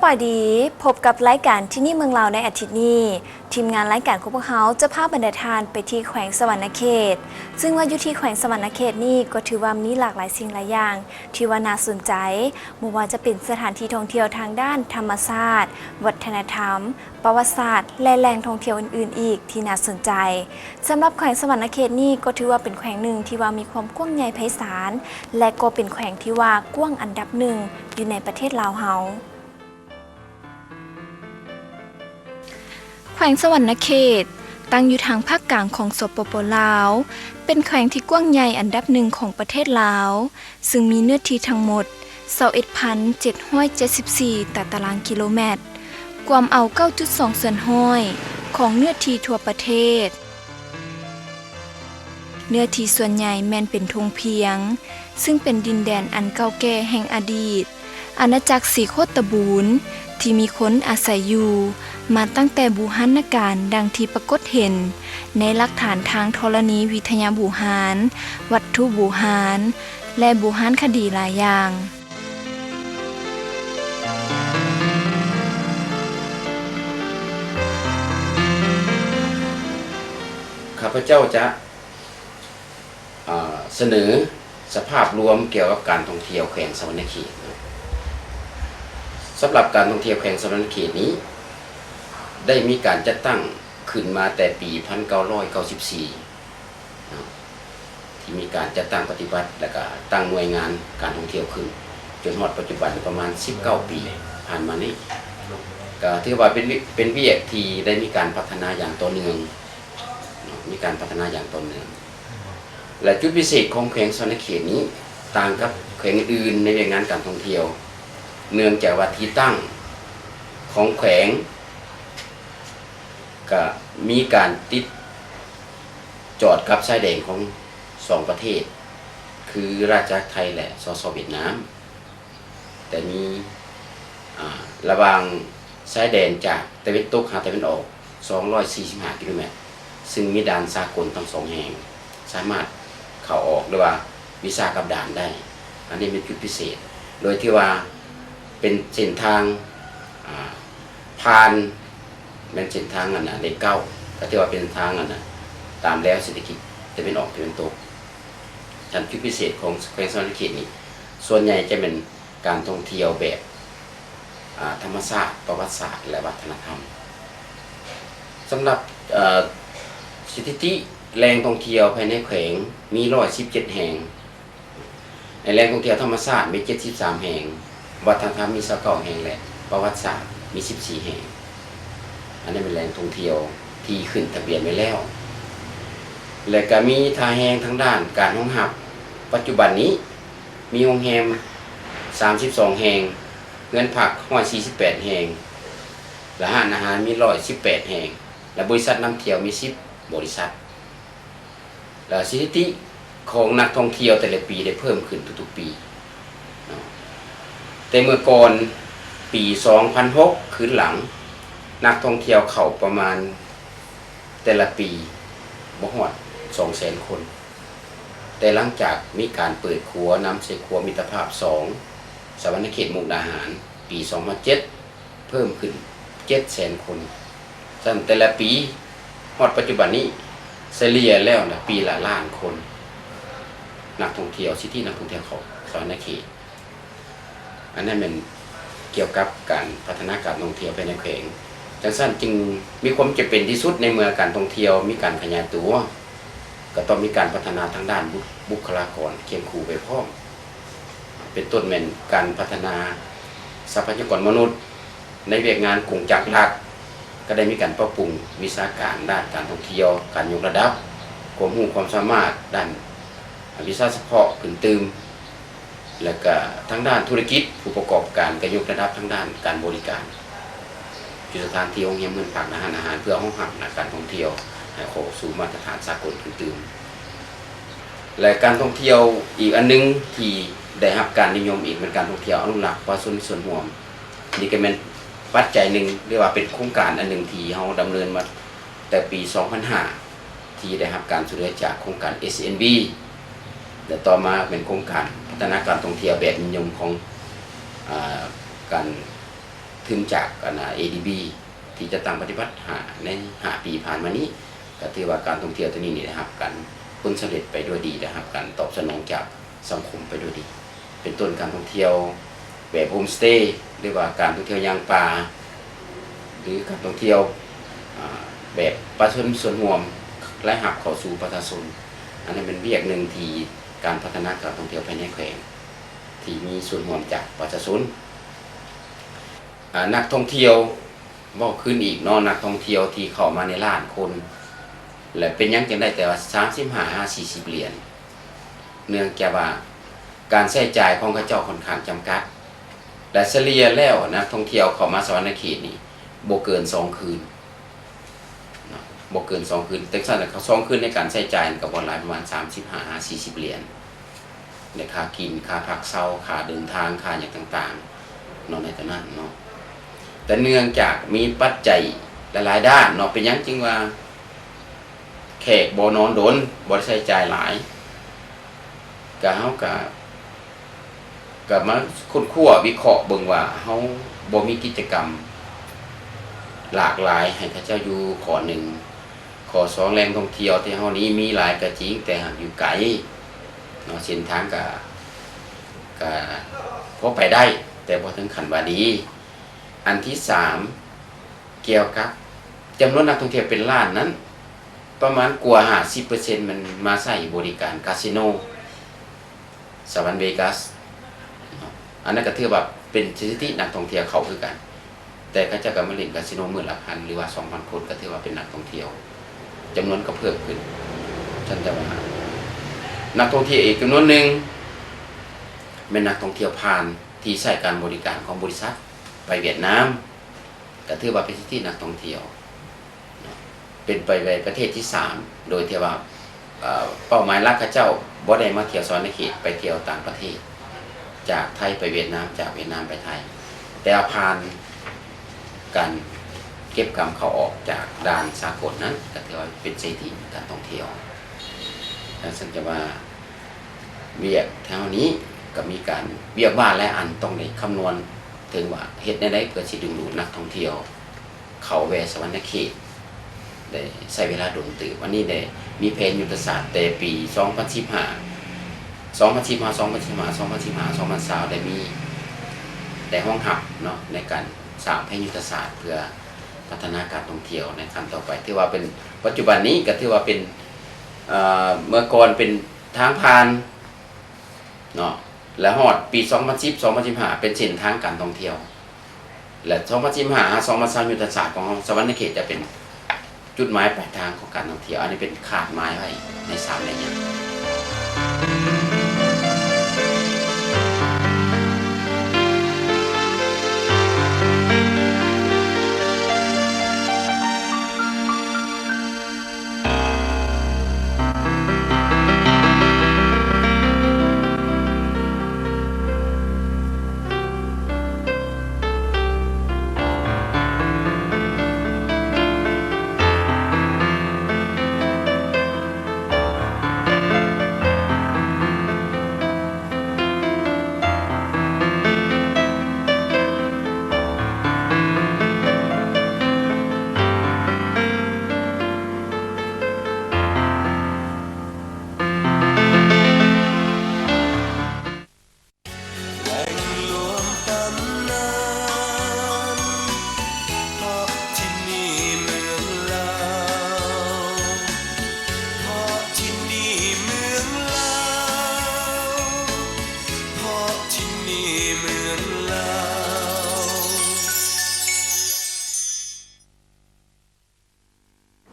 ສະບາຍດີ, ພົບກັບລາຍການທີ່ນີ້ເມືອງລາວໃນອາທິດນີ້. ທີມງານລາຍການຂອງພວກເຮົາຈະພາບັນດາທ່ານໄປທີ່ແຂວງສະຫວັນນະເຂດ, ຊຶ່ງວ່າຢູ່ທີ່ແຂວງສະຫວັນນະເຂດນີ້ກໍຖືວ່າມີຫຼາກຫຼາຍສິ່ງຫຼາຍຢ່າງທີ່ວ່າໜ້າສົນໃຈ, ບໍ່ວ່າຈະເປັນສະຖານທີ່ທ່ອງທ່ຽວທາງດ້ານທຳມະຊາດ, ວັດທະນະທຳ, ປະຫວັດສາດ ແລະ ແຫຼ່ງທ່ອງທ່ຽວອື່ນໆອີກທີ່ໜ້າສົນໃຈ. ສຳລັບແຂວງສະຫວັນນະເຂດນີ້ກໍຖືວ່າເປັນແຂວງໜຶ່ງທີ່ວ່າມີຄວາມກວ້າງໃຫຍ່ໄພສານ ແລະ ກໍເປັນແຂວງທີ່ວ່າກວ້າງອັນດັບໜຶ່ງຢູ່ໃນປະເທດລາວເຮົາ. ແຂວງສະຫວັນນະເຂດ ຕັ້ງຢູ່ທາງພາກກາງຂອງ ສປປ ລາວ, ເປັນແຂວງທີ່ກວ້າງໃຫຍ່ອັນດັບໜຶ່ງຂອງປະເທດລາວ, ຊຶ່ງມີເນື້ອທີ່ທັງໝົດ ຊາວເອັດພັນເຈັດຮ້ອຍເຈັດສິບສີ່ ຕາຕະລາງກິໂລແມັດ, ກວມເອົາ ເກົ້າຈຸດສອງ ສ່ວນຮ້ອຍຂອງເນື້ອທີ່ທົ່ວປະເທດ. ເນື້ອທີ່ສ່ວນໃຫຍ່ແມ່ນເປັນທົ່ງພຽງ, ຊຶ່ງເປັນດິນແດນອັນເກົ່າແກ່ແຫ່ງອະດີດ ອານາຈັກສີໂຄດຕະບູນ ທີ່ມີຄົນອາໄສຢູ່ມາຕັ້ງແຕ່ບູຮານນະການ ດັ່ງທີ່ປາກົດເຫັນໃນຫຼັກຖານທາງທໍລະນີວິທະຍາບູຮານ, ວັດຖຸບູຮານ ແລະ ບູຮານຄະດີຫຼາຍຢ່າງ. ຂ້າພະເຈົ້າຈະ ເອີ ສະເໜີສະພາບລວມກ່ຽວກັບການທ່ອງທ່ຽວແຂວງສະຫວັນນະເຂດ. ສຳລັບການທ່ອງທ່ຽວແຂວງສະຫວັນນະເຂດນີ້ ໄດ້ມີການຈັດຕັ້ງຂຶ້ນມາແຕ່ປີພັນເກົ້າຮ້ອຍເກົ້າສິບສີ່ ເນາະ ທີ່ມີການຈັດຕັ້ງປະຕິບັດ ແລະ ກະຕັ້ງໜ່ວຍງານການທ່ອງທ່ຽວຂຶ້ນ ຈົນຮອດປັດຈຸບັນປະມານສິບເກົ້າປີຜ່ານມານີ້ ກະຖືວ່າເປັນ ເປັນວຽກທີ່ໄດ້ມີການພັດທະນາຢ່າງຕໍ່ເນື່ອງເນາະ ມີການພັດທະນາຢ່າງຕໍ່ເນື່ອງ ແລະ ຈຸດພິເສດຂອງແຂວງສະຫວັນນະເຂດນີ້ຕ່າງກັບແຂວງອື່ນໆໃນວຽກງານການທ່ອງທ່ຽວ ເນື່ອງຈາກວ່າທີ່ຕັ້ງຂອງແຂວງ ກະມີການຕິດຈອດກັບຊາຍແດນຂອງສອງປະເທດ ຄືລາຊະຈັກໄທ ແລະ ສສ ຫວຽດນາມ, ແຕ່ມີ ອາ ລະຫວ່າງຊາຍແດນຈາກຕາເວັນຕົກຫາຕາເວັນອອກ ສອງຮ້ອຍສີ່ສິບຫ້າກິໂລແມັດ, ຊຶ່ງມີດ່ານສາກົນທັງສອງແຫ່ງ ສາມາດເຂົ້າອອກ ຫຼືວ່າວີຊາກັບດ່ານໄດ້. ອັນນີ້ເປັນຈຸດພິເສດ ໂດຍທີ່ວ່າເປັນເສັ້ນທາງ ອາ ຜ່ານ ແມ່ນເສັ້ນທາງອັນນະເລກເກົ້າ ກໍຖືວ່າເປັນທາງອັນນະຕາມແລວເສດຖະກິດຕາເວັນອອກຕາເວັນຕົກ. ຊັ້ນຈຸດພິເສດຂອງແຂວງສະຫວັນນະເຂດນີ້ ສ່ວນໃຫຍ່ຈະແມ່ນການທ່ອງທ່ຽວແບບ ອາ ທຳມະຊາດ, ປະຫວັດສາດ ແລະ ວັດທະນະທຳ. ສຳລັບ ເອີ ສະຖິຕິແຫຼ່ງທ່ອງທ່ຽວພາຍໃນແຂວງມີຮ້ອຍສິບເຈັດແຫ່ງ, ໃນແຫຼ່ງທ່ອງທ່ຽວທຳມະຊາດມີເຈັດສິບສາມແຫ່ງ, ວັດທະນະທຳມີຊາວເກົ້າແຫ່ງ ແລະ ປະຫວັດສາດມີສິບສີ່ແຫ່ງ. ອັນນັ້ນແມ່ນແຫຼ່ງທ່ອງທ່ຽວທີ່ຂຶ້ນທະບຽນໄວ້ແລ້ວ ແລະ ກະມີທ່າແຮງທາງດ້ານການຮອງຮັບ. ປັດຈຸບັນນີ້ມີໂຮງແຮມສາມສິບສອງແຫ່ງ, ເຮືອນພັກຮ້ອຍສີ່ສິບແປດແຫ່ງ ແລະ ຮ້ານອາຫານມີຮ້ອຍສິບແປດແຫ່ງ ແລະ ບໍລິສັດນຳທ່ຽວມີສິບບໍລິສັດ. ແລະ ສະຖິຕິຂອງນັກທ່ອງທ່ຽວແຕ່ລະປີໄດ້ເພີ່ມຂຶ້ນທຸກໆປີເນາະ. ແຕ່ເມື່ອກ່ອນປີສອງພັນຫົກຄືນຫຼັງ ນັກທ່ອງທ່ຽວເຂົ້າປະມານແຕ່ລະປີບໍ່ຮອດສອງແສນຄົນ, ແຕ່ຫຼັງຈາກມີການເປີດຂົວນຳໃສ່ຂົວມິດຕະພາບສອງ ສະຫວັນນະເຂດ ມຸກດາຫານ ປີສອງພັນເຈັດ ເພີ່ມຂຶ້ນເຈັດແສນຄົນ. ຊັ້ນແຕ່ລະປີຮອດປັດຈຸບັນນີ້ ສະເລ່ຍແລ້ວນະ ປີລະລ້ານຄົນ ນັກທ່ອງທ່ຽວ, ສິດທິນັກທ່ອງທ່ຽວເຂົ້າສະຫວັນນະເຂດ. ອັນນັ້ນແມ່ນກ່ຽວກັບການພັດທະນາການທ່ອງທ່ຽວພາຍໃນແຂວງ. ຈັ່ງຊັ້ນຈຶ່ງມີຄວາມຈຳເປັນທີ່ສຸດ ໃນເມື່ອການທ່ອງທ່ຽວມີການຂະຫຍາຍຕົວ ກໍຕ້ອງມີການພັດທະນາທາງດ້ານບຸ ບຸກຄະລາກອນຄຽງຄູ່ໄປພ້ອມ. ເປັນຕົ້ນແມ່ນການພັດທະນາຊັບພະຍາກອນມະນຸດໃນວຽກງານກົງຈັກຫຼັກ, ກໍໄດ້ມີການປັບປຸງວິຊາການດ້ານການທ່ອງທ່ຽວ, ການຍົກລະດັບຄວາມຮູ້ຄວາມສາມາດດ້ານວິຊາສະເພາະຂຶ້ນຕື່ມ, ແລະກະທາງດ້ານທຸລະກິດ, ຜູ້ປະກອບການກໍຍົກລະດັບທາງດ້ານການບໍລິການ ຢູ່ສະຖານທີ່ໂຮງແຮມ, ເຮືອນພັກ, ຮ້ານອາຫານ ເພື່ອຮອງຮັບນັກການທ່ອງທ່ຽວໃຫ້ເຂົ້າສູ່ມາດຕະຖານສາກົນຂຶ້ນຕື່ມ. ແລະ ການທ່ອງທ່ຽວອີກອັນໜຶ່ງທີ່ໄດ້ຮັບການນິຍົມອີກແມ່ນການທ່ອງທ່ຽວອະນຸລັກປະຊາຊົນມີສ່ວນຮ່ວມ. ນີ້ກໍແມ່ນປັດໄຈໜຶ່ງ ຫຼືວ່າເປັນໂຄງການອັນໜຶ່ງທີ່ເຮົາດຳເນີນມາແຕ່ປີສອງພັນຫ້າ ທີ່ໄດ້ຮັບການຊ່ວຍເຫຼືອຈາກໂຄງການ ເອສເອັນບີ ແລະ ຕໍ່ມາເປັນໂຄງການພັດທະນາການທ່ອງທ່ຽວແບບນິຍົມຂອງ ອາ ການ ທຶນຈາກອັນນ່າ ເອດີບີ ທີ່ຈັດຕັ້ງປະຕິບັດຫາ ໃນຫ້າປີຜ່ານມານີ້ ກໍຖືວ່າການທ່ອງທ່ຽວຕົວນີ້ນີ້ໄດ້ຮັບການ ຜົນສຳເລັດໄປດ້ວຍດີ ໄດ້ຮັບການຕອບສະໜອງຈາກສັງຄົມໄປດ້ວຍດີ ເປັນຕົ້ນການທ່ອງທ່ຽວແບບໂຮມສະເຕ ຫຼືວ່າການທ່ອງທ່ຽວຍ່າງປ່າ ຫຼືການທ່ອງທ່ຽວ ອາ ແບບປະຊາຊົນສ່ວນຮ່ວມ ລາຍຮັບເຂົ້າສູ່ປະຊາຊົນ. ອັນນັ້ນເປັນວຽກໜຶ່ງທີ່ການພັດທະນາການທ່ອງທ່ຽວພາຍໃນແຂວງ ທີ່ມີສ່ວນຮ່ວມຈາກປະຊາຊົນ. ອາ ນັກທ່ອງທ່ຽວ ເວົ້າຄືນອີກເນາະ ນັກທ່ອງທ່ຽວທີ່ເຂົ້າມາໃນລ້ານຄົນ ແລະ ເປັນຫຍັງຈຶ່ງໄດ້ແຕ່ວ່າສາມສິບຫ້າຫາສີ່ສິບຫຼຽນ? ເນື່ອງຈາກວ່າການໃຊ້ຈ່າຍຂອງເຂົາເຈົ້າຂ້ອນຂ້າງຈຳກັດ ແລະ ສະເລ່ຍແລ້ວນັກທ່ອງທ່ຽວເຂົ້າມາສະຫວັນນະເຂດນີ້ບໍ່ເກີນສອງຄືນເນາະ ບໍ່ເກີນສອງຄືນ. ຈັ່ງຊັ້ນແລ້ວ ສອງຄືນໃນການໃຊ້ຈ່າຍນັ້ນກໍບໍ່ຫຼາຍ ປະມານສາມສິບຫ້າຫາສີ່ສິບຫຼຽນ. ໃນຄ່າກິນ, ຄ່າພັກເຊົາ, ຄ່າເດີນທາງ, ຄ່າຫຍັງຕ່າງໆເນາະ ໃນຕົວນັ້ນເນາະ. ແຕ່ເນື່ອງຈາກມີປັດໄຈຫຼາຍໆດ້ານເນາະ, ເປັນຫຍັງຈຶ່ງວ່າແຂກບໍ່ນອນດົນ, ບໍ່ໄດ້ໃຊ້ຈ່າຍຫຼາຍ? ກະ ເຮົາກະ ກະມາຄົ້ນຄວ້າວິເຄາະເບິ່ງວ່າ ເຮົາບໍ່ມີກິດຈະກຳຫຼາກຫຼາຍໃຫ້ເຂົາເຈົ້າຢູ່ ຂໍ້ໜຶ່ງ. ຂໍ້ສອງ ແຫຼ່ງທ່ອງທ່ຽວທີ່ເຮົານີ້ມີຫຼາຍກໍຈິງ, ແຕ່ຫາກຢູ່ໄກເນາະ, ເສັ້ນທາງກະ ກະພໍໄປໄດ້ ແຕ່ບໍ່ເຖິງຂັ້ນວ່າດີ. ອັນທີສາມ ກ່ຽວກັບຈຳນວນນັກທ່ອງທ່ຽວເປັນລ້ານນັ້ນ ປະມານກວ່າຫ້າສິບເປີເຊັນ ແມ່ນມາໃຊ້ບໍລິການກາສິໂນ ສະຫວັນເວກັສເນາະ. ອັນນັ້ນກໍຖືວ່າເປັນສະຖິຕິນັກທ່ອງທ່ຽວເຂົ້າຄືກັນ, ແຕ່ເຂົາເຈົ້າກໍມາຫຼິ້ນກາສິໂນມື້ລະພັນ ຫຼືວ່າສອງພັນຄົນ ກໍຖືວ່າເປັນນັກທ່ອງທ່ຽວຈຳນວນກໍເພີ່ມຂຶ້ນ. ຊັ້ນແຕ່ວ່ານັກທ່ອງທ່ຽວອີກຈຳນວນໜຶ່ງ ແມ່ນນັກທ່ອງທ່ຽວຜ່ານທີ່ໃຊ້ການບໍລິການຂອງບໍລິສັດໄປຫວຽດນາມ ກໍຖືວ່າເປັນສິດທິນັກທ່ອງທ່ຽວເນາະ, ເປັນໄປປະເທດທີສາມ ໂດຍທີ່ວ່າ ເອີ ເປົ້າໝາຍຫຼັກເຂົາເຈົ້າບໍ່ໄດ້ມາທ່ຽວສະຫວັນນະເຂດ, ໄປທ່ຽວຕ່າງປະເທດ, ຈາກໄທໄປຫວຽດນາມ, ຈາກຫວຽດນາມໄປໄທ, ແຕ່ວ່າຜ່ານການເກັບກຳເຂົ້າອອກຈາກດ່ານສາກົນນັ້ນ ກໍຖືວ່າເປັນເສດຖີການທ່ອງທ່ຽວ. ດັ່ງຊັ້ນຈະວ່າ ວຽກແຖວນີ້ກໍມີການວຽກວານຫຼາຍອັນ ຕ້ອງໄດ້ຄຳນວນເຖິງວ່າເຮັດແນວໃດເພື່ອຊິດຶງດູດນັກທ່ອງທ່ຽວເຂົ້າແວ່ສະຫວັນນະເຂດ ໄດ້ໃຊ້ເວລາດົນເຕີບ. ອັນນີ້ໄດ້ມີແຜນຍຸດທະສາດແຕ່ປີສອງພັນສິບຫ້າ ສອງພັນສິບຫ້າ ສອງພັນສິບຫ້າ ສອງພັນສິບຫ້າ ສອງພັນຊາວ ໄດ້ມີ ໄດ້ຮອງຮັບເນາະ ໃນການສ້າງແຜນຍຸດທະສາດເພື່ອພັດທະນາການທ່ອງທ່ຽວໃນຂັ້ນຕໍ່ໄປ. ຖືວ່າເປັນ ປັດຈຸບັນນີ້ກໍຖືວ່າເປັນ ເອີ ເມື່ອກ່ອນເປັນທາງຜ່ານເນາະ ແລະ ຮອດປີສອງພັນສິບ ສອງພັນສິບຫ້າ ເປັນເສັ້ນທາງການທ່ອງທ່ຽວ ແລະ ສອງພັນສິບຫ້າ ຫາ ສອງພັນຊາວ ຍຸດທະສາດຂອງເຮົາ ສະຫວັນນະເຂດຈະເປັນຈຸດໝາຍປາຍທາງຂອງການທ່ອງທ່ຽວ. ອັນນີ້ເປັນຄາດໝາຍໄວ້ໃນສາມໄລຍະ.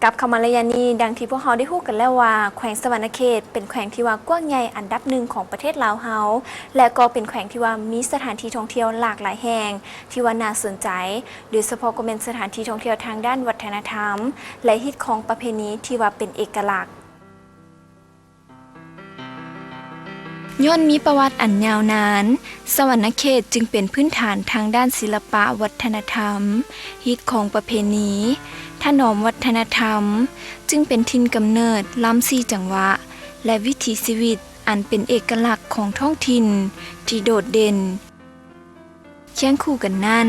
ກັບເຂົ້າມາໄລຍະນີ້, ດັ່ງທີ່ພວກເຮົາໄດ້ຮູ້ກັນແລ້ວວ່າ ແຂວງສະຫວັນນະເຂດເປັນແຂວງທີ່ວ່າກວ້າງໃຫຍ່ອັນດັບໜຶ່ງຂອງປະເທດລາວເຮົາ ແລະ ກໍເປັນແຂວງທີ່ວ່າມີສະຖານທີ່ທ່ອງທ່ຽວຫຼາກຫຼາຍແຫ່ງ ທີ່ວ່າໜ້າສົນໃຈ, ໂດຍສະເພາະກໍແມ່ນສະຖານທີ່ທ່ອງທ່ຽວທາງດ້ານວັດທະນະທຳ ແລະ ຮີດຄອງປະເພນີທີ່ວ່າເປັນເອກະລັກ. ຍ້ອນມີປະຫວັດອັນຍາວນານ, ສະຫວັນນະເຂດຈຶ່ງເປັນພື້ນຖານທາງດ້ານສິລະປະວັດທະນະທຳ, ຮີດຄອງປະເພນີ, ຖະໜອມວັດທະນະທຳ, ຈຶ່ງເປັນຖິ່ນກຳເນີດລຳສີ່ຈັງຫວະ ແລະ ວິຖີຊີວິດອັນເປັນເອກະລັກຂອງທ້ອງຖິ່ນທີ່ໂດດເດັ່ນ. ຄຽງຄູ່ກັນນັ້ນ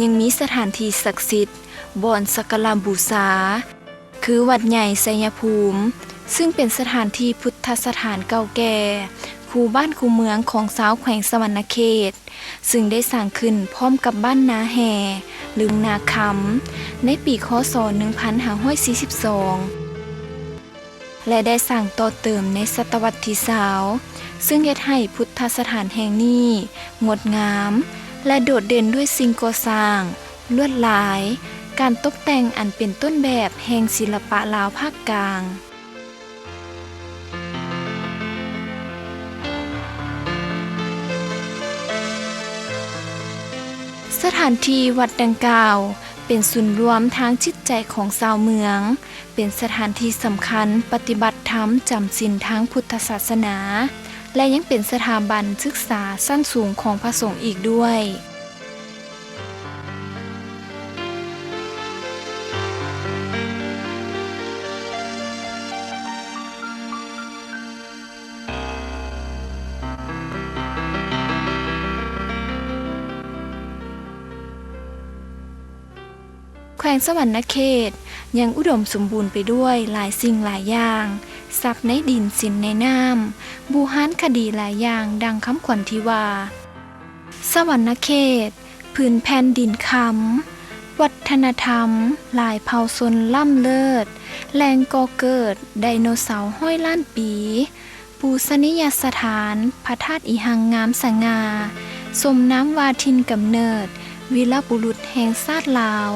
ຍັງມີສະຖານທີ່ສັກສິດ ບ່ອນສັກກາລະບູຊາ ຄືວັດໃຫຍ່ໄຊຍະພູມ ຊຶ່ງເປັນສະຖານທີ່ພຸດທະສະຖານເກົ່າແກ່ ຄູ່ບ້ານຄູ່ເມືອງຂອງຊາວແຂວງສະຫວັນນະເຂດ ຊຶ່ງໄດ້ສ້າງຂຶ້ນພ້ອມກັບບ້ານນາແຮ່ ຫຼື ນາຄຳ ໃນປີ ຄ.ສ. ໜຶ່ງພັນຫ້າຮ້ອຍສີ່ສິບສອງ ແລະ ໄດ້ສ້າງຕໍ່ເຕີມໃນສະຕະວັດທີຊາວ ຊຶ່ງເຮັດໃຫ້ພຸດທະສະຖານແຫ່ງນີ້ງົດງາມ ແລະ ໂດດເດັ່ນດ້ວຍສິ່ງກໍ່ສ້າງ, ລວດລາຍ, ການຕົກແຕ່ງອັນເປັນຕົ້ນແບບແຫ່ງສິລະປະລາວພາກກາງ. ສະຖານທີ່ວັດດັ່ງກ່າວ ເປັນສູນລວມທາງຈິດໃຈຂອງຊາວເມືອງ, ເປັນສະຖານທີ່ສຳຄັນປະຕິບັດທຳຈຳສິນທາງພຸດທະສາສະໜາ ແລະ ຍັງເປັນສະຖາບັນສຶກສາຊັ້ນສູງຂອງພະສົງອີກດ້ວຍ. ແຂວງສະຫວັນນະເຂດຍັງອຸດົມສົມບູນໄປດ້ວຍຫຼາຍສິ່ງຫຼາຍຢ່າງ, ຊັບໃນດິນສິນໃນນ້ຳ, ບູຮານຄະດີຫຼາຍຢ່າງ ດັ່ງຄຳຂວັນທີ່ວ່າ ສະຫວັນນະເຂດ ພື້ນແຜ່ນດິນຄຳ, ວັດທະນະທຳຫຼາຍເຜົ່າຊົນລ້ຳເລີດ, ແຫຼ່ງກໍ່ເກີດໄດໂນເສົາຮ້ອຍລ້ານປີ, ປູຊະນີຍະສະຖານພະທາດອີຮັງງາມສະຫງ່າ, ສົມນາມວ່າຖິ່ນກຳເນີດວີລະບຸລຸດແຫ່ງຊາດລາວ.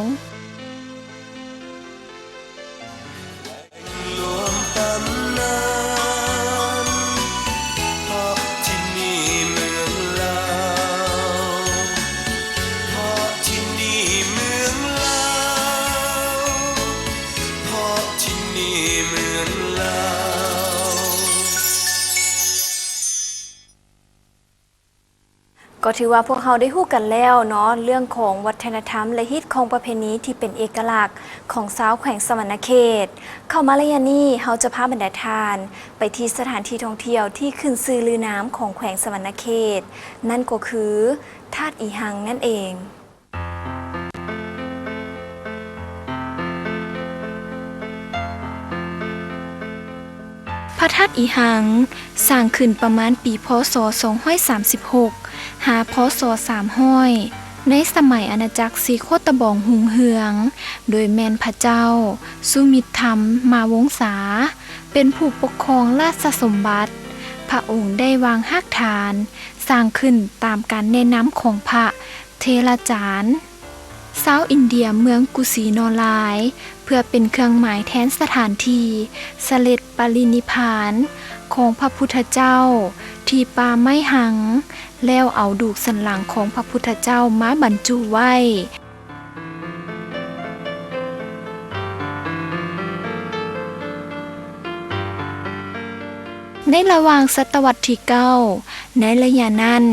ກໍຖືວ່າພວກເຮົາໄດ້ຮູ້ກັນແລ້ວເນາະ ເລື່ອງຂອງວັດທະນະທຳ ແລະ ຮີດຄອງປະເພນີທີ່ເປັນເອກະລັກຂອງຊາວແຂວງສະຫວັນນະເຂດ. ເຂົ້າມາໄລຍະນີ້ ເຮົາຈະພາບັນດາທ່ານໄປທີ່ສະຖານທີ່ທ່ອງທ່ຽວທີ່ຂຶ້ນຊື່ລືນາມຂອງແຂວງສະຫວັນນະເຂດ, ນັ້ນກໍຄືທາດອີຮັງນັ້ນເອງ. ພະທາດອີຮັງ ສ້າງຂຶ້ນປະມານປີ ພ.ສ. ສອງຮ້ອຍສາມສິບຫົກ ຫາ ພ.ສ. ສາມຮ້ອຍ ໃນສະໄໝອານາຈັກສີໂຄດຕະບອງຮຸ່ງເຮືອງ, ໂດຍແມ່ນພະເຈົ້າສຸມິດທຳມາວົງສາ ເປັນຜູ້ປົກຄອງລາຊະສົມບັດ. ພະອົງໄດ້ວາງຮາກຖານ ສ້າງຂຶ້ນຕາມການແນະນຳຂອງພະເຖລາຈານຊາວອິນເດຍເມືອງກຸສີນອລາຍ ເພື່ອເປັນເຄື່ອງໝາຍແທນສະຖານທີ່ສະເດັດປະລິນິພານຂອງພະພຸດທະເຈົ້າທີ່ປ່າໄມ້ຮັງ, ແລ້ວເອົາດູກສັນຫຼັງຂອງພະພຸດທະເຈົ້າມາບັນຈຸໄວ້. ໃນລະຫວ່າງສະຕະວັດທີເກົ້າ ໃນໄລຍະນັ້ນ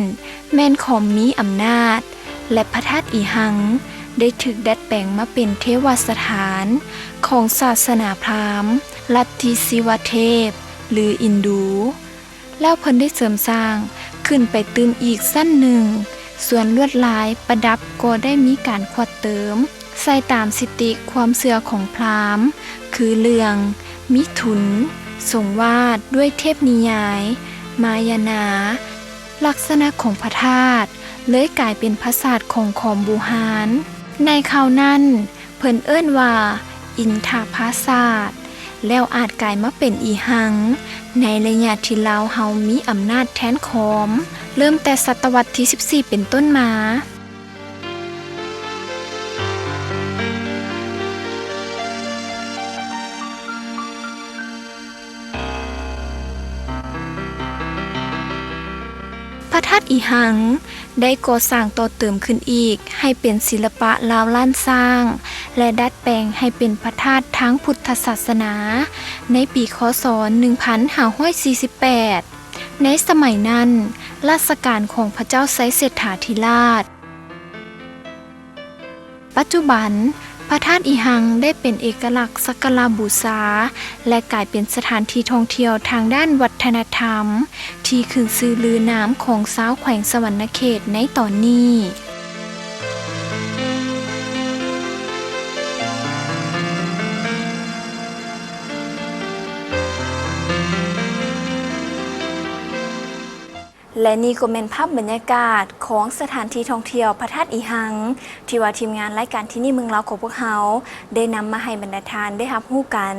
ແມ່ນຂອມມີອຳນາດ ແລະ ພະທາດອີຮັງ ໄດ້ຖືກດັດແປງມາເປັນເທວະສະຖານຂອງສາສະໜາພາມ ລັດທິສິວະເທບ ຫຼື ອິນດູ. ແລ້ວເພິ່ນໄດ້ເສີມສ້າງຂຶ້ນໄປຕື່ມອີກຊັ້ນໜຶ່ງ, ສ່ວນລວດລາຍປະດັບກໍໄດ້ມີການຂວັດເຕີມໃສ່ຕາມສະຕິຄວາມເຊື່ອຂອງພຣາມ ຄືເລື່ອງມີທຸນ, ຊົງວາດດ້ວຍເທບນິຍາຍ, ມາຍານາ, ລັກສະນະຂອງພະທາດເລີຍກາຍເປັນຜາສາດຂອງຂອມບູຮານ. ໃນຄາວນັ້ນ ເພິ່ນເອີ້ນວ່າອິນທະຜາສາດ ແລ້ວອາດກາຍມາເປັນອີຮັງ ໃນໄລຍະທີ່ລາວເຮົາມີອຳນາດແທນຂອມ ເລີ່ມແຕ່ສະຕະວັດທີສິບສີ່ເປັນຕົ້ນມາ. ພະທາດອີຮັງ ໄດ້ກໍ່ສ້າງຕໍ່ເຕີມຂຶ້ນອີກໃຫ້ເປັນສິລະປະລາວລ້ານຊ້າງ ແລະ ດັດແປງໃຫ້ເປັນພະທາດທາງພຸດທະສາສະໜາ ໃນປີ ຄ.ສ. ໜຶ່ງພັນຫ້າຮ້ອຍສີ່ສິບແປດ ໃນສະໄໝນັ້ນ ລາຊະການຂອງພະເຈົ້າໄຊເສດຖາທິລາດ. ປັດຈຸບັນ, ພະທາດອີຮັງໄດ້ເປັນເອກະລັກສັກກາລະບູຊາ ແລະ ກາຍເປັນສະຖານທີ່ທ່ອງທ່ຽວທາງດ້ານວັດທະນະທຳ ທີ່ຂຶ້ນຊື່ລືນາມຂອງຊາວແຂວງສະຫວັນນະເຂດໃນຕອນນີ້. ແລະນີ້ກໍແມ່ນພາບບັນຍາກາດຂອງສະຖານທີ່ທ່ອງທ່ຽວພະທາດອີຮັງ ທີ່ວ່າທີມງານລາຍການທີ່ນີ້ເມືອງລາວຂອງພວກເຮົາ ໄດ້ນຳມາໃຫ້ບັນດາທ່ານໄດ້ຮັບຮູ້ກັນ,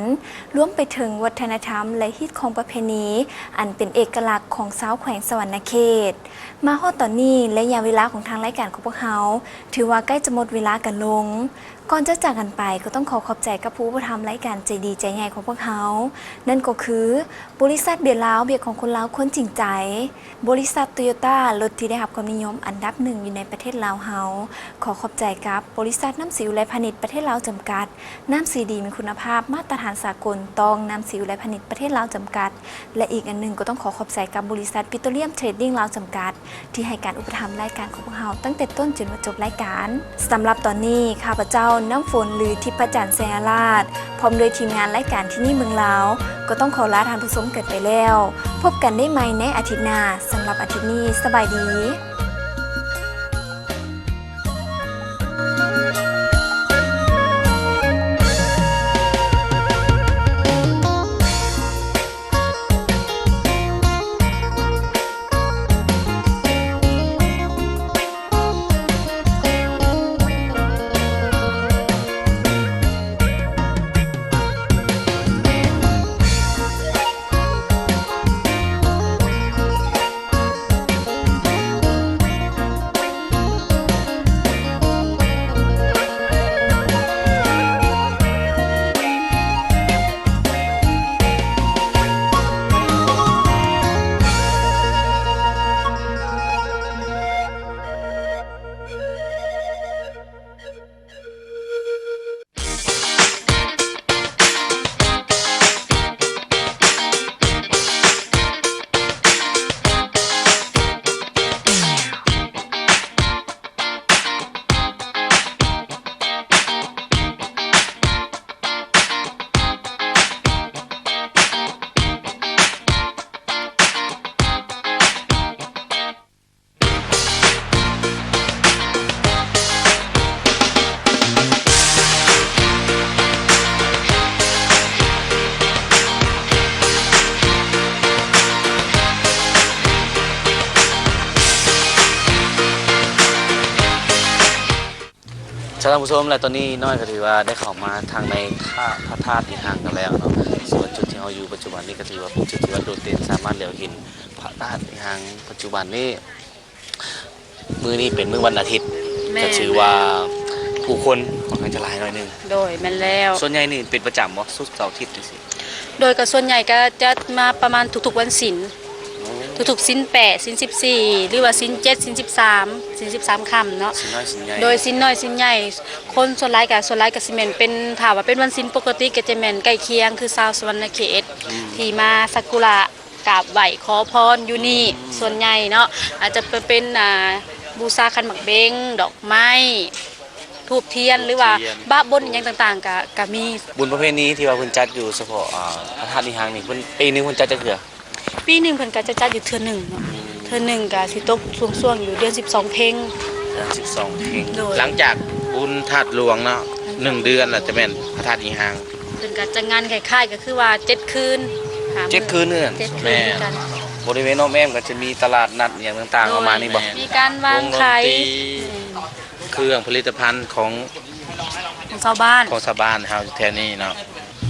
ລວມໄປເຖິງວັດທະນະທຳ ແລະ ຮີດຄອງປະເພນີ ອັນເປັນເອກະລັກຂອງຊາວແຂວງສະຫວັນນະເຂດ. ມາຮອດຕອນນີ້ ໄລຍະເວລາຂອງທາງລາຍການຂອງພວກເຮົາ ຖືວ່າໃກ້ຈະໝົດເວລາກັນລົງ. ກ່ອນຈະຈາກກັນໄປ ກໍຕ້ອງຂໍຂອບໃຈກັບຜູ້ອຸປະຖຳລາຍການໃຈດີໃຈໃຫຍ່ຂອງພວກເຮົາ, ນັ້ນກໍຄື ບໍລິສັດເບຍລາວ ວຽກຂອງຄົນລາວ ຄົນຈິງໃຈ, ບໍລິສັດໂຕໂຍຕ້າ ລົດທີ່ໄດ້ຮັບຄວາມນິຍົມອັນດັບໜຶ່ງຢູ່ໃນປະເທດລາວເຮົາ. ຂໍຂອບໃຈກັບບໍລິສັດນ້ຳສີອຸໄລພານິດ ປະເທດລາວຈຳກັດ, ນ້ຳສີດີມີຄຸນນະພາບມາດຕະຖານສາກົນ ຕ້ອງນ້ຳສີອຸໄລພານິດ ປະເທດລາວຈຳກັດ ແລະ ອີກອັນໜຶ່ງກໍຕ້ອງຂໍຂອບໃຈກັບບໍລິສັດປິໂຕລຽມເທຣດດິ້ງລາວຈຳກັດ ທີ່ໃຫ້ການອຸປະຖຳລາຍການຂອງພວກເຮົາຕັ້ງແຕ່ຕົ້ນຈົນວ່າຈົບລາຍການ. ສຳລັບຕອນນີ້ ຂ້າພະເຈົ້າ ນ້ຳຝົນ ຫຼື ທິບພະຈັນ ໄຊຍະລາດ ພ້ອມດ້ວຍທີມງານລາຍການທີ່ນີ້ເມືອງລາວ ກໍຕ້ອງຂໍລາທ່ານຜູ້ຊົມກັນໄປແລ້ວ. ພົບກັນໄດ້ໃໝ່ໃນອາທິດໜ້າ. ສຳລັບອາທິດນີ້ ສະບາຍດີ. ເຈົ້າ ທ່ານຜູ້ຊົມ ແລະ ຕອນນີ້ນ້ອຍກໍຖືວ່າໄດ້ເຂົ້າມາທາງໃນພະ ພະທາດອີຮັງກັນແລ້ວເນາະ. ສ່ວນຈຸດທີ່ເຮົາຢູ່ປັດຈຸບັນນີ້ກໍຖືວ່າເປັນຈຸດທີ່ວ່າໂດດເດັ່ນ ສາມາດແລວເຫັນພະທາດອີຮັງປັດຈຸບັນນີ້. ມື້ນີ້ເປັນມື້ວັນອາທິດ ແມ່ນ ກໍຖືວ່າຜູ້ຄົນຂ້ອນຂ້າງຈະຫຼາຍໜ້ອຍໜຶ່ງ. ໂດຍ ແມ່ນແລ້ວ. ສ່ວນໃຫຍ່ນີ້ເປັນປະຈຳບໍ່ ສຸກເສົາອາທິດຈັ່ງຊີ້? ໂດຍ ກໍສ່ວນໃຫຍ່ກໍຈະມາປະມານທຸກໆວັນສິນ ໂອ້ ທຸກໆສິນແປດ ສິນສິບສີ່ ຫຼືວ່າສິນເຈັດ ສິນສິບສາມ ສິນສິບສາມຄ່ຳເນາະ. ສິນນ້ອຍສິນໃຫຍ່ ໂດຍ ສິນນ້ອຍສິນໃຫຍ່ ຄົນສ່ວນຫຼາຍກໍ ສ່ວນຫຼາຍກໍຊິແມ່ນເປັນ ຖ້າວ່າເປັນວັນສິນປົກກະຕິກໍຈະແມ່ນໃກ້ຄຽງ ຄືຊາວສະຫວັນນະເຂດ ອືມ ທີ່ມາສັກກາລະ ກາບໄຫວ້ຂໍພອນຢູ່ນີ້ ອືມ ສ່ວນໃຫຍ່ເນາະ ອາດຈະເປັນ ອ່າ ບູຊາຂັນໝາກເບັງ ດອກໄມ້ ທູບທຽນ ທູບທຽນ ຫຼືວ່າບາບບົນອີ່ຫຍັງຕ່າງໆ ກະ ກະມີ. ບຸນປະເພນີທີ່ວ່າເພິ່ນຈັດຢູ່ສະເພາະ ອ່າ ພະທາດອີຮັງນີ້ ເພິ່ນ ປີໜຶ່ງເພິ່ນຈັດຈັກເທື່ອ? ປີໜຶ່ງເພິ່ນກະຈະຈັດຢູ່ເທື່ອໜຶ່ງເນາະ ອືມ ເທື່ອໜຶ່ງກະຊິຕົກຊ່ວງໆຢູ່ເດືອນສິບສອງເພັງ ເດືອນສິບສອງເພັງ. ໂດຍ ຫຼັງຈາກບຸນທາດຫຼວງເນາະ ອືມ ໜຶ່ງເດືອນລະຈະແມ່ນພະທາດອີຮັງ. ເພິ່ນກໍຈັດງານຄ້າຍໆ ກໍຄືວ່າເຈັດຄືນ ຫ້າມື້ ເຈັດຄືນເນາະ ເຈັດຄືນ ແມ່ນ ຄືກັນ. ບໍລິເວນອ້ອມແອ້ມກໍຈະມີຕະຫຼາດນັດຫຍັງຕ່າງໆ ໂດຍ ປະມານນີ້ບໍ່? ມີການວາງຂາຍ ວົງດົນຕີ ອືມ ເຄື່ອງຜະລິດຕະພັນຂອງ ຂອງຊາວບ້ານ ຂອງຊາວບ້ານເຮົາຢູ່ແຖວນີ້ເນາະ.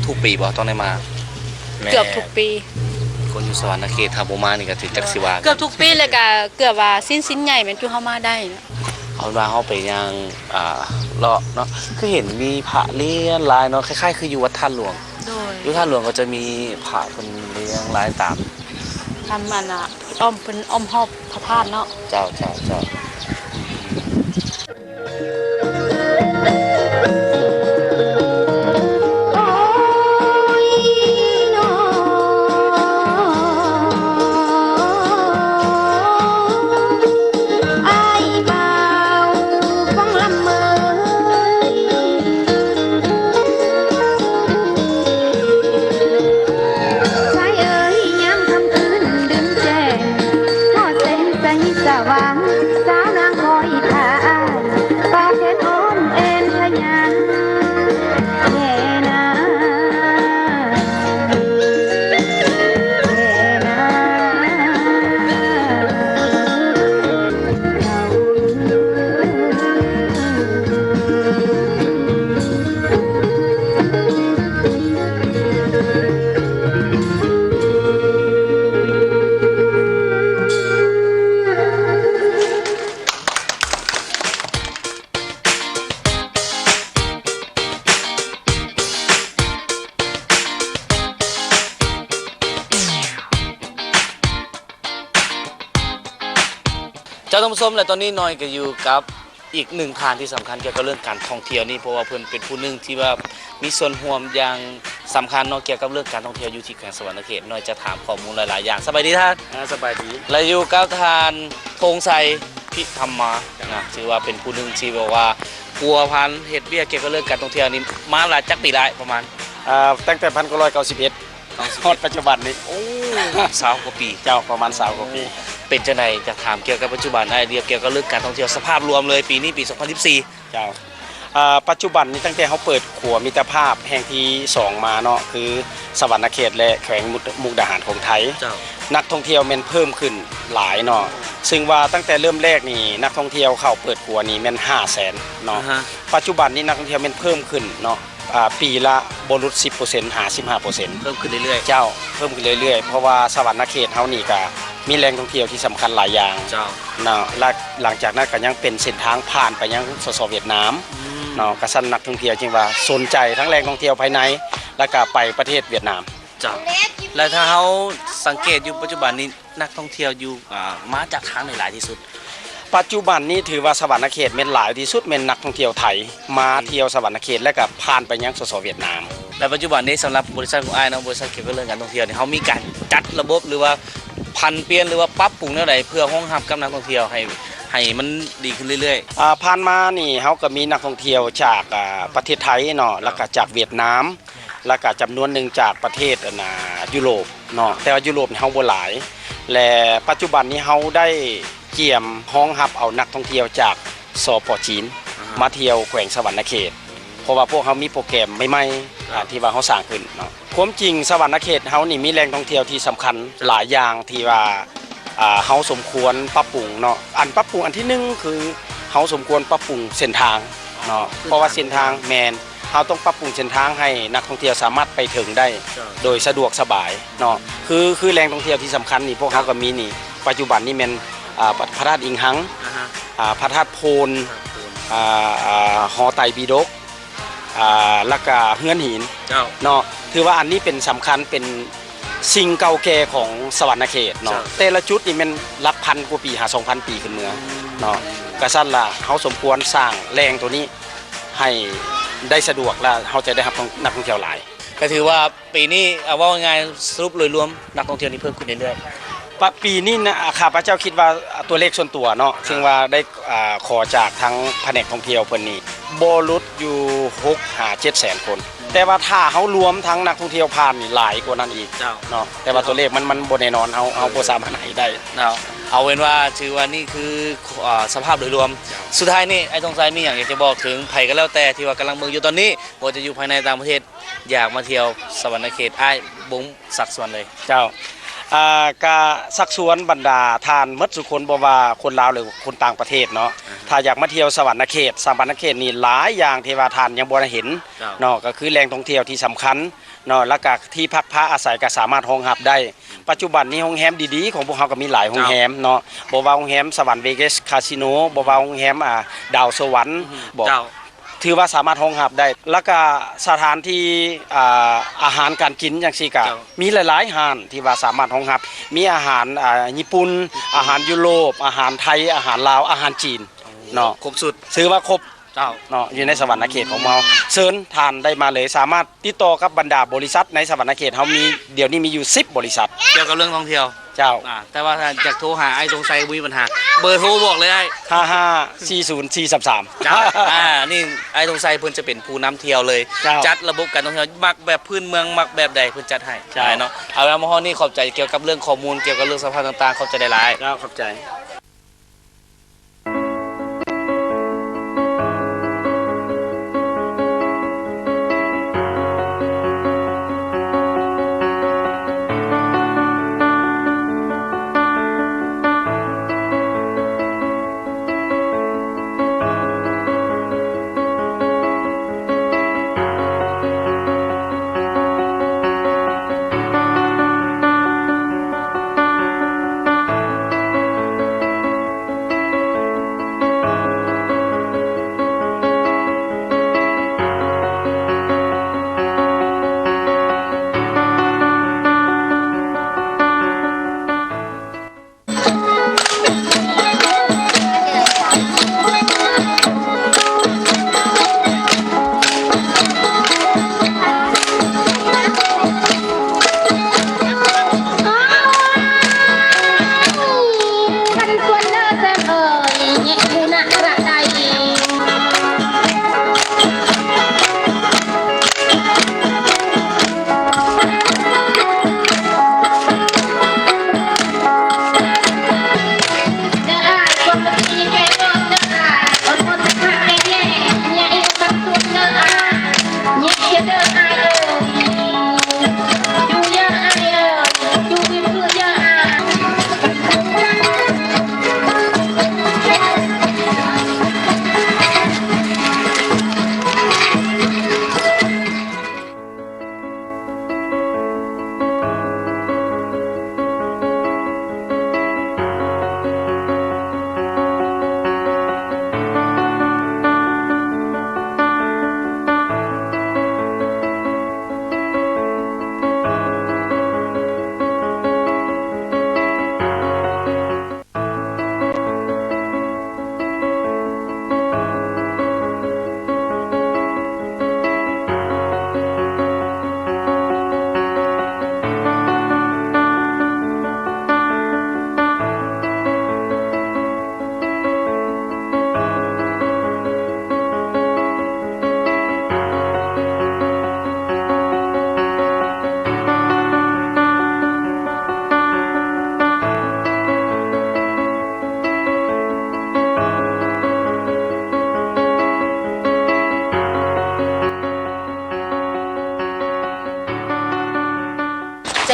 ທຸກປີບໍ່ຕ້ອງໄດ້ມາ? ແມ່ນ ເກືອບທຸກປີ. ຄົນຢູ່ສະຫວັນນະເຂດຖ້າບໍ່ມານີ້ກໍຖືຈັກຊິວ່າ ເກືອບທຸກປີ ແລ້ວກໍເກືອບວ່າສິນ ສິນໃຫຍ່ແມ່ນຈຸເຮົາມາໄດ້ເນາະ. ເອົາເປັນວ່າເຮົາໄປຍ່າງ ອ່າ ເລາະເນາະ ຄືເຫັນມີພະຫຼຽນຫຼາຍເນາະ ຄ້າຍໆຄືຢູ່ວັດທາດຫຼວງ. ໂດຍ ຢູ່ທາດຫຼວງກໍຈະມີພະເພິ່ນລ້ຽງຫຼາຍຕາມ ຕາມອັນນ່າ ອ້ອມ ເພິ່ນອ້ອມຮອບພະທາດເນາະ. ເຈົ້າ ເຈົ້າ ເຈົ້າ. ທ່ານຜູ້ຊົມ ແລະ ຕອນນີ້ນ້ອຍກໍຢູ່ກັບອີກໜຶ່ງທ່ານທີ່ສຳຄັນກ່ຽວກັບເລື່ອງການທ່ອງທ່ຽວນີ້ ເພາະວ່າເພິ່ນເປັນຜູ້ໜຶ່ງທີ່ວ່າມີສ່ວນຮ່ວມຢ່າງສຳຄັນເນາະ ກ່ຽວກັບເລື່ອງການທ່ອງທ່ຽວຢູ່ທີ່ແຂວງສະຫວັນນະເຂດ. ນ້ອຍຈະຖາມຂໍ້ມູນຫຼາຍໆຢ່າງ. ສະບາຍດີທ່ານ. ອ່າ ສະບາຍດີ. ແລະ ຢູ່ກັບທ່ານ ພົງໄຊ ພິທຳມາ ນະ ຖືວ່າເປັນຜູ້ໜຶ່ງທີ່ແບບວ່າພົວພັນເຮັດວຽກກ່ຽວກັບເລື່ອງການທ່ອງທ່ຽວນີ້ມາຫຼາຍ ຈັກປີຫຼາຍປະມານ? ອ່າ ຕັ້ງແຕ່ພັນເກົ້າຮ້ອຍເກົ້າສິບເອັດ ຮອດປັດຈຸບັນນີ້. ໂອ້ ຊາວກວ່າປີ. ເຈົ້າ ປະມານຊາວກວ່າປີ. ເປັນຈັ່ງໃດ ຢາກຖາມກ່ຽວກັບປັດຈຸບັນ ໄອເດຍກ່ຽວກັບເລື່ອງການທ່ອງທ່ຽວ ສະພາບລວມເລີຍ ປີນີ້ປີສອງພັນສິບສີ່. ເຈົ້າ ອ່າ ປັດຈຸບັນນີ້ ຕັ້ງແຕ່ເຮົາເປີດຂົວມິດຕະພາບແຫ່ງທີສອງມາເນາະ ຄືສະຫວັນນະເຂດ ແລະ ແຂວງມຸກ ມຸກດາຫານຂອງໄທ ເຈົ້າ ນັກທ່ອງທ່ຽວແມ່ນເພີ່ມຂຶ້ນຫຼາຍເນາະ. ຊຶ່ງວ່າຕັ້ງແຕ່ເລີ່ມແລກນີ້ ນັກທ່ອງທ່ຽວເຂົ້າເປີດຂົວນີ້ແມ່ນຫ້າແສນເນາະ. ອາຮະ. ປັດຈຸບັນນີ້ ນັກທ່ອງທ່ຽວແມ່ນເພີ່ມຂຶ້ນເນາະ ອ່າ ປີລະບໍ່ຫຼຸດສິບເປີເຊັນ ຫາສິບຫ້າເປີເຊັນ. ເພີ່ມຂຶ້ນເລື້ອຍໆ. ເຈົ້າ ເພີ່ມຂຶ້ນເລື້ອຍໆ ເພາະວ່າສະຫວັນນະເຂດເຮົານີ້ກະມີແຫຼ່ງທ່ອງທ່ຽວທີ່ສຳຄັນຫຼາຍຢ່າງ. ເຈົ້າ. ເນາະ ແລະ ຫຼັງຈາກນັ້ນກະຍັງເປັນເສັ້ນທາງຜ່ານໄປຍັງ ສສ ຫວຽດນາມ ອືມ ເນາະ. ກະຊັ້ນນັກທ່ອງທ່ຽວຈຶ່ງວ່າສົນໃຈທັງແຫຼ່ງທ່ອງທ່ຽວພາຍໃນ ແລະ ກະໄປປະເທດຫວຽດນາມ. ເຈົ້າ. ແລະ ຖ້າເຮົາສັງເກດຢູ່ປັດຈຸບັນນີ້ ນັກທ່ອງທ່ຽວຢູ່ ອ່າ ມາຈາກທາງໃດຫຼາຍທີ່ສຸດ? ປັດຈຸບັນນີ້ຖືວ່າສະຫວັນນະເຂດແມ່ນຫຼາຍທີ່ສຸດແມ່ນນັກທ່ອງທ່ຽວໄທມາທ່ຽວສະຫວັນນະເຂດ ແລະ ກະຜ່ານໄປຍັງ ສສ ຫວຽດນາມ. ແລະ ປັດຈຸບັນນີ້ ສຳລັບບໍລິສັດຂອງອ້າຍເນາະ ບໍລິສັດກ່ຽວກັບເລື່ອງການທ່ອງທ່ຽວນີ້ ເຮົາມີການຈັດລະບົບ ຫຼືວ່າຜັນປ່ຽນ ຫຼືວ່າປັບປຸງແນວໃດ ເພື່ອຮອງຮັບກັບນັກທ່ອງທ່ຽວໃຫ້ ໃຫ້ມັນດີຂຶ້ນເລື້ອຍໆ? ອ່າ ຜ່ານມານີ້ເຮົາກະມີນັກທ່ອງທ່ຽວຈາກ ອ່າ ປະເທດໄທເນາະ ເຈົ້າ ແລ້ວກະຈາກຫວຽດນາມ ແລ້ວກະຈຳນວນໜຶ່ງຈາກປະເທດ ອັນນ່າ ຢູໂຣບເນາະ ແຕ່ວ່າຢູໂຣບນີ້ເຮົາບໍ່ຫຼາຍ ແລະ ປັດຈຸບັນນີ້ເຮົາໄດ້ກຽມຮອງຮັບເອົານັກທ່ອງທ່ຽວຈາກ ສປ ຈີນ ອາຮະ ມາທ່ຽວແຂວງສະຫວັນນະເຂດ ເພາະວ່າພວກເຮົາມີໂປຣແກຣມໃໝ່ໆ ເຈົ້າ ອ່າ ທີ່ວ່າເຮົາສ້າງຂຶ້ນເນາະ. ຄວາມຈິງສະຫວັນນະເຂດເຮົານີ້ມີແຫຼ່ງທ່ອງທ່ຽວທີ່ສຳຄັນຫຼາຍຢ່າງທີ່ວ່າ ອ່າ ເຮົາສົມຄວນປັບປຸງເນາະ. ອັນປັບປຸງອັນທີໜຶ່ງຄືເຮົາສົມຄວນປັບປຸງເສັ້ນທາງເນາະ ເສັ້ນທາງ ເພາະວ່າເສັ້ນທາງ ແມ່ນ ເຮົາຕ້ອງປັບປຸງເສັ້ນທາງໃຫ້ນັກທ່ອງທ່ຽວສາມາດໄປເຖິງໄດ້ ເຈົ້າ ໂດຍສະດວກສະບາຍເນາະ. ຄື ຄືແຫຼ່ງທ່ອງທ່ຽວທີ່ສຳຄັນນີ້ ພວກເຮົາກະມີນີ້ ປັດຈຸບັນນີ້ແມ່ນ ອ່າ ພະ ພະທາດອິງຮັງ ອາຮະ ອ່າ ພະທາດໂພນ ພະທາດໂພນ ອ່າ ອ່າ ຫໍໄຕບີດົກ ອ່າ ແລ້ວກະເຮືອນຫີນ ເຈົ້າ ເນາະ. ຖືວ່າອັນນີ້ເປັນສຳຄັນ ເປັນສິ່ງເກົ່າແກ່ຂອງສະຫວັນນະເຂດເນາະ ເຈົ້າ ແຕ່ລະຈຸດນີ້ແມ່ນຫຼັກພັນກວ່າປີ ຫາສອງພັນປີຂຶ້ນເມືອ ອືມ ເນາະ. ກະຊັ້ນລະ ເຮົາສົມຄວນສ້າງແຫຼ່ງໂຕນີ້ໃຫ້ໄດ້ສະດວກ ແລະ ເຮົາຈະໄດ້ຮັບນັກທ່ອງທ່ຽວຫຼາຍ. ກະຖືວ່າປີນີ້ ເວົ້າງ່າຍໆ ສະຫຼຸບໂດຍລວມ ນັກທ່ອງທ່ຽວນີ້ເພີ່ມຂຶ້ນເລື້ອຍໆ. ປະ ປີນີ້ນະ ຂ້າພະເຈົ້າຄິດວ່າ ຕົວເລກສ່ວນຕົວເນາະ ເຈົ້າ ຊຶ່ງວ່າໄດ້ ອ່າ ຂໍຈາກທາງພະແນກທ່ອງທ່ຽວເພິ່ນນີ້ ບໍ່ຫຼຸດຢູ່ຫົກຫາເຈັດແສນຄົນ ແຕ່ວ່າຖ້າເຮົາລວມທັງນັກທ່ອງທ່ຽວຜ່ານນີ້ຫຼາຍກວ່ານັ້ນອີກ ເຈົ້າ ເນາະ. ແຕ່ວ່າຕົວເລກມັນ ມັນບໍ່ແນ່ນອນ ເຮົາ ເຮົາບໍ່ສາມາດໃຫ້ໄດ້ ເນາະ. ເອົາເປັນວ່າ ຖືວ່ານີ້ຄື ອ່າ ສະພາບໂດຍລວມ ເຈົ້າ. ສຸດທ້າຍນີ້ ອ້າຍທົງໄຊມີຫຍັງຢາກຈະບອກເຖິງໃຜກໍແລ້ວແຕ່ທີ່ວ່າກຳລັງເບິ່ງຢູ່ຕອນນີ້ ບໍ່ວ່າຈະຢູ່ພາຍໃນຕ່າງປະເທດ ຢາກມາທ່ຽວສະຫວັນນະເຂດ ອ້າຍບົງສັກຊວນເລີຍ. ເຈົ້າ ອ່າ ກະຊັກຊວນບັນດາທ່ານໝົດສູ່ຄົນ ບໍ່ວ່າຄົນລາວ ຫຼື ຄົນຕ່າງປະເທດເນາະ ອາຮະ ຖ້າຢາກມາທ່ຽວສະຫວັນນະເຂດ ສະຫວັນນະເຂດນີ້ຫຼາຍຢ່າງທີ່ວ່າທ່ານຍັງບໍ່ໄດ້ເຫັນ ເຈົ້າ ເນາະ ກະຄືແຫຼ່ງທ່ອງທ່ຽວທີ່ສຳຄັນເນາະ ແລ້ວກະທີ່ພັກພາອາໄສກະສາມາດຮອງຮັບໄດ້. ປັດຈຸບັນນີ້ໂຮງແຮມດີໆຂອງພວກເຮົາກະມີຫຼາຍໂຮງແຮມເນາະ ເຈົ້າ ບໍ່ວ່າໂຮງແຮມສະຫວັນເວກັສຄາສິໂນ ບໍ່ວ່າໂຮງແຮມ ອ່າ ດາວສະຫວັນ ອືຮຶ ບໍ່ ເຈົ້າ ຖືວ່າສາມາດຮອງຮັບໄດ້ ແລ້ວກະສະຖານທີ່ ອ່າ ອາຫານການກິນຈັ່ງຊີ້ກະ ເຈົ້າ ມີຫຼາຍໆຮ້ານທີ່ວ່າສາມາດຮອງຮັບ ມີອາຫານ ອ່າ ຍີ່ປຸ່ນ ອາຫານຢູໂຣບ ອາຫານໄທ ອາຫານລາວ ອາຫານຈີນເນາະ ຄົບຊຸດ ຖືວ່າຄົບ ເຈົ້າ ເນາະ ຢູ່ໃນສະຫວັນນະເຂດຂອງເຮົາ ເຊີນທ່ານໄດ້ມາເລີຍ ສາມາດຕິດຕໍ່ກັບບັນດາບໍລິສັດໃນສະຫວັນນະເຂດເຮົາມີ ດຽວນີ້ມີຢູ່ສິບບໍລິສັດ ກ່ຽວກັບເລື່ອງທ່ອງທ່ຽວ ເຈົ້າ. ອ່າ ແຕ່ວ່າຖ້າຢາກໂທຫາອ້າຍສົງໄຊບໍ່ມີບັນຫາ ເບີໂທບອກເລີຍອ້າຍ ຫ້າຫ້າສີ່ສູນສີ່ສາມສາມ ເຈົ້າ. ອ່າ ນີ້ອ້າຍສົງໄຊເພິ່ນຈະເປັນຜູ້ນຳທ່ຽວເລີຍ ເຈົ້າ ຈັດລະບົບການທ່ອງທ່ຽວ ມັກແບບພື້ນເມືອງ ມັກແບບໃດເພິ່ນຈັດໃຫ້ ເຈົ້າ ເນາະ. ເອົາເວລາມາຮອດນີ້ ຂອບໃຈກ່ຽວກັບເລື່ອງຂໍ້ມູນ ກ່ຽວກັບເລື່ອງສະພາບຕ່າງໆ ຂອບໃຈຫຼາຍໆ ເຈົ້າ ຂອບໃຈ.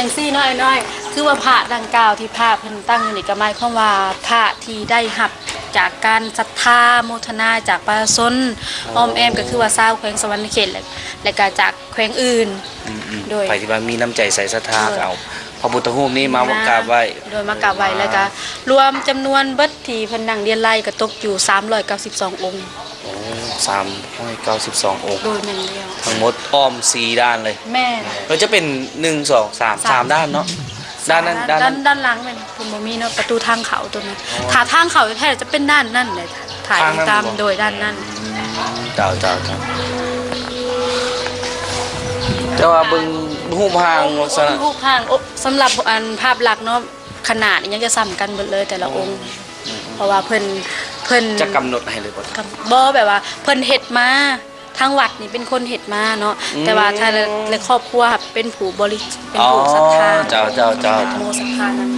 ຈັ່ງຊີ້ເນາະອ້າຍນ້ອຍ ຄືວ່າພະດັ່ງກ່າວທີ່ພະເພິ່ນຕັ້ງຢູ່ນີ້ ກໍໝາຍຄວາມວ່າພະທີ່ໄດ້ຮັບຈາກການສັດທາໂມທະນາຈາກປະຊາຊົນ ອໍ ອ້ອມແອ້ມ ກໍຄືວ່າຊາວແຂວງສະຫວັນນະເຂດ ແລະ ແລະກະຈາກແຂວງອື່ນ ອືມໆ ໂດຍ ໃຜທີ່ວ່າມີນ້ຳໃຈໃສສັດທາ ໂດຍ ກໍເອົາພະພຸດທະຮູບນີ້ມາ ມາ ກາບໄຫວ້ ໂດຍ ມາກາບໄຫວ້ ແລ້ວກະລວມຈຳນວນເບິດທີ່ເພິ່ນນັ່ງລຽນລາຍກໍຕົກຢູ່ສາມຮ້ອຍເກົ້າສິບສອງອົງ. ໂອ້ ສາມຮ້ອຍເກົ້າສິບສອງອົງ ໂດຍ ແມ່ນແລ້ວ ທັງໝົດອ້ອມສີ່ດ້ານເລີຍ ແມ່ນ ເອີ ຈະເປັນ ໜຶ່ງ ສອງ ສາມ ສາມ ສາມດ້ານເນາະ ດ້ານນັ້ນ ດ້ານນັ້ນ ດ້ານຫຼັງແມ່ນ ເພິ່ນບໍ່ມີເນາະ ປະຕູທາງເຂົ້າຕົວນັ້ນ ອໍ ຖ້າທາງເຂົ້າແທ້ໆຈະເປັນດ້ານນັ້ນແຫຼະ ຖ້າ ທາງນັ້ນ ຕາມ ບໍ່ ໂດຍ ດ້ານນັ້ນ ອືມ ເຈົ້າ ເຈົ້າ ເຈົ້າ ແຕ່ວ່າເບິ່ງຮູບຮ່າງ ໂອ້ ລັກສະນະ ຮູບຮ່າງ ໂອ້ ສຳລັບ ອັນ ພາບລັກເນາະ ຂະໜາດອີ່ຫຍັງຈະສ່ຳກັນເບິດເລີຍແຕ່ລະອົງ ອໍ ເພາະວ່າເພິ່ນ ເພິ່ນ ຈະກຳນົດໃຫ້ເລີຍບໍ່? ກຳ ບໍ່ ແບບວ່າເພິ່ນເຮັດມາ ທາງວັດນີ້ເປັນຄົນເຮັດມາເນາະ ອືມ ແຕ່ວ່າຖ້າ ແລະ ຄອບຄົວເປັນຜູ້ບໍລິ ເປັນຜູ້ ອໍ ສັດທາ ເຈົ້າ ເຈົ້າ ເຈົ້າ ໂມ ສັດທານັ້ນ